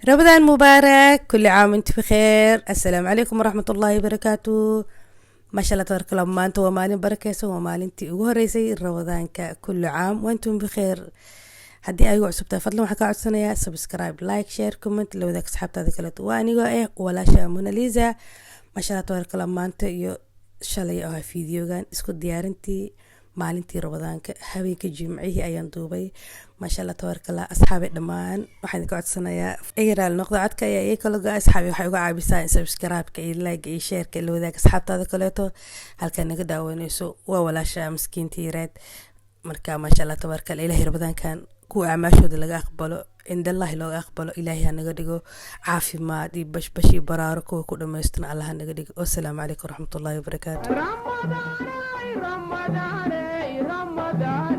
رمضان مبارك، كل عام وانت بخير. السلام عليكم ورحمة الله وبركاته. Maasha Allah, tabaaraka Allah. Maanta waa maalin barakeysan, waa maalintii ugu horeysay Ramadaanka. كل عام وأنتم بخير. Haddii ay igu cusubtahay, fadlan waxaa kaa codsanayaa subscribe, like, share, comment, la wadaag asxaabtaada kaleeto. Waa anigoo walaasha Monalisa. Maasha Allah, tabaaraka Allah. Maanta iyo shalay oo videogan isku diyaarintii maalintii Ramadaanka, habeenka Jimcihii ayaan duubay. Maasha Allah, tabaaraka Allah. Asxaabi dhammaan, waxaan idinka codsanayaa igaraal noqdo, codka ayaa ii kala go. Asxaabi, waxay uga caabisaa in subscribe-ka iyo like iyo share-ka la wadaag asxaabtaada kaleeto. Halkaa naga daawanayso waa walaasha miskiinta yareed. Marka maasha Allah, tabaaraka Allah. Ilaahay Ramadaankan kuwa acmaashooda laga aqbalo, cindallahi looga aqbalo, Ilaahay ha naga dhigo. Caafimaad iyo bashbash iyo baraaro kuwa ku dhamaystirna Allah ha naga dhigo. Wasalaamu calaykum waraxmatullahi wabarakaatu. Ramadan, Ramadan, Ramadan.